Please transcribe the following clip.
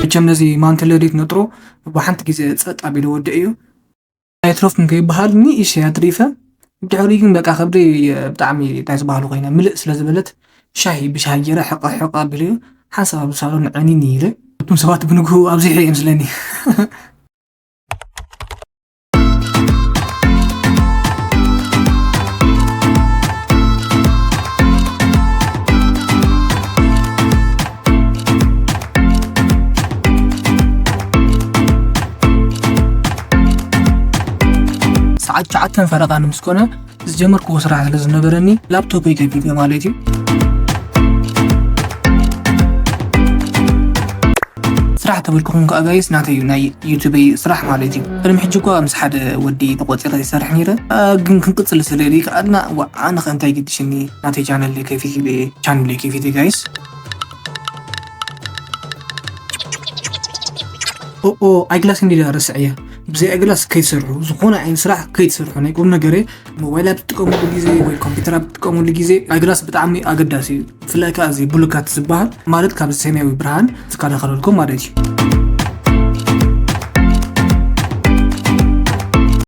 መቸም ነዚ ማንትለ ዴት ነጥሮ ብሓንቲ ግዜ ጸጥ ኣቢሉ ወደ እዩ። ኣይትረፍኩም ከይበሃል ንእሽተይ ኣትሪፈ፣ ብድሕሪ ግን በቃ ከብደይ ብጣዕሚ እንታይ ዝበሃሉ ኮይነ ምልእ ስለ ዝበለት፣ ሻሂ ብሻሂ ገይረ ሕቐ ሕቐ ኣቢለዮ፣ ሓንሳብ ኣብ ሳሎን ዕኒን ኢለ። እቶም ሰባት ብንግሁ ኣብዚሐ እየ ምስለኒ። ሰዓት ትሽዓተን ፈረቓን ምስ ኮነ ዝጀመርክዎ ስራሕ ስለ ዝነበረኒ ላፕቶፐይ ከፊተ ማለት እዩ። ስራሕ ተበልኩኹም ከዓ ጋይስ ናተይ እዩ ናይ ዩቱበይ ስራሕ ማለት እዩ። ቅድሚ ሕጂ እኳ ምስ ሓደ ወዲ ተቆፂረ ይሰርሕ ነይረ። አ፣ ግን ክንቅፅል ስለ ዘይከኣልና ዋ ኣነ ከ እንታይ ግድሽኒ ናተይ ቻነል ከፊት ኢለ ቻነል ከፊት ጋይስ። ኦኦ ኣይግላስ እንዲ ረስዕያ ብዘይ ኣይግላስ ከይትሰርሑ ዝኾነ ዓይነት ስራሕ ከይትሰርሑ ናይ ቁም ነገረ። ሞባይል ኣብ ትጥቀሙሉ ግዜ ወይ ኮምፒውተር ኣብ ትጥቀሙሉ ግዜ ኣይግላስ ብጣዕሚ ኣገዳሲ እዩ። ብፍላይ ከዓ እዚ ብሉካት ዝበሃል ማለት ካብ ሰማያዊ ብርሃን ዝከላኸለልኩም ማለት እዩ።